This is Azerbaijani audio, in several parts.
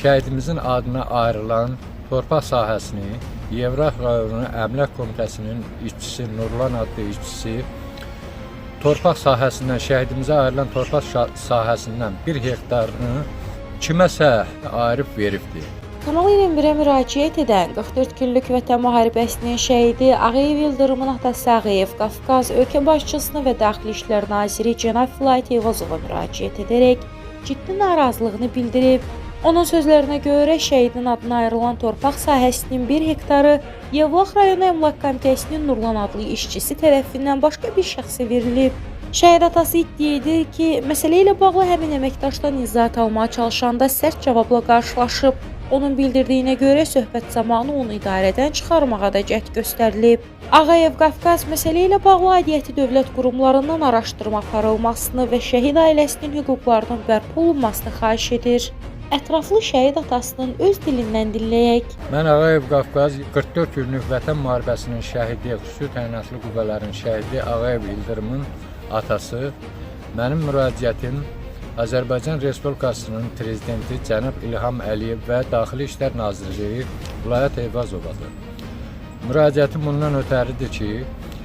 Şəhidimizin adına ayrılan torpaq sahəsini Yevlax rayonu Əmlak Komitəsinin işçisi Nurlan adlı işçisi torpaq sahəsindən, şəhidimizə ayrılan torpaq sahəsindən 1 hektarını kiməsə ayırıb veribdir. Kanal 21-ə müraciət edən 44 günlük Vətən müharibəsinin şəhidi Ağayev Yıldırımın atası Ağayev Qafqaz ölkə başçısına və Daxili İşlər Naziri cənab Vilayət Eyvazova müraciət edərək ciddi narazılığını bildirib. Onun sözlərinə görə şəhidin adına ayrılan torpaq sahəsinin 1 hektarı Yevlax rayonu Əmlak Komitəsinin Nurlan adlı işçisi tərəfindən başqa bir şəxsə verilib. Şəhid atası iddia edir ki, məsələ ilə bağlı həmin əməkdaşdan izahat almağa çalışanda sərt cavabla qarşılaşıb. Onun bildirdiyinə görə söhbət zamanı onu idarədən çıxarmağa da cəhd göstərilib. Ağayev Qafqaz məsələ ilə bağlı aidiyyəti dövlət qurumlarından araşdırma aparılmasını və şəhid ailəsinin hüquqlarının bərpa olunmasını xahiş edir. Ətraflı şəhid atasının öz dilindən dinləyək. Mən Ağayev Qafqaz 44 günlük Vətən müharibəsinin şəhidi, xüsusi təyinatlı qüvvələrin şəhidi Ağayev İldırımın atası. Mənim müraciətim Azərbaycan Respublikasının prezidenti cənab İlham Əliyev və Daxili İşlər Nazirliyi Vilayət Eyvazovadır. Müraciətim bundan ötəridir ki,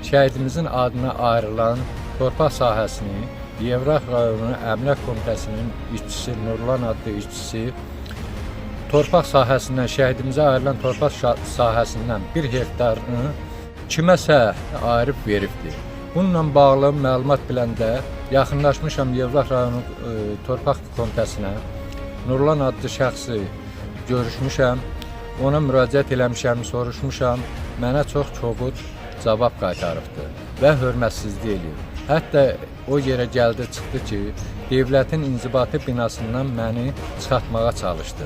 şəhidimizin adına ayrılan torpaq sahəsini Yevlax rayonu Əmlak Komitəsinin işçisi Nurlan adlı işçisi torpaq sahəsindən, şəhidimizə ayrılan torpaq sahəsindən 1 hektarını kiməsə ayırıb veribdir. Bununla bağlı məlumat biləndə yaxınlaşmışam Yevlax rayonu torpaq komitəsinə. Nurlan adlı şəxsi görüşmüşəm, ona müraciət eləmişəm, soruşmuşam. Mənə çox kobud cavab qaytarıbdır və hörmətsizlik eləyib. Hətta o yerə gəldi, çıxdı ki, dövlətin inzibati binasından məni çıxartmağa çalışdı.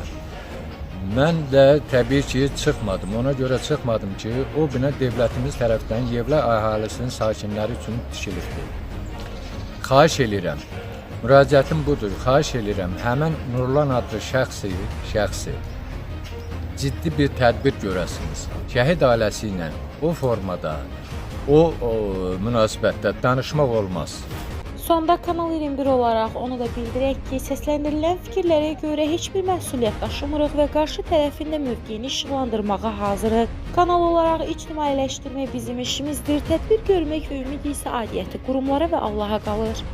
Mən də təbii ki, çıxmadım. Ona görə çıxmadım ki, o bina dövlətimiz tərəfindən Yevlax əhalisinin sakinləri üçün tikilibdir. Xahiş eləyirəm. Müraciətim budur. Xahiş eləyirəm. Həmin Nurlan adlı şəxsi ciddi bir tədbir görəsiniz. Şəhid ailəsi ilə o formada, o münasibətdə danışmaq olmaz. Sonda Kanal 21 olaraq onu da bildirək ki, səsləndirilən fikirlərə görə heç bir məsuliyyət daşımırıq və qarşı tərəfin də mövqeyini işıqlandırmağa hazırıq. Kanal olaraq ictimailəşdirmə bizim işimizdir, tədbir görmək və ümid isə aidiyyəti qurumlara və Allaha qalır.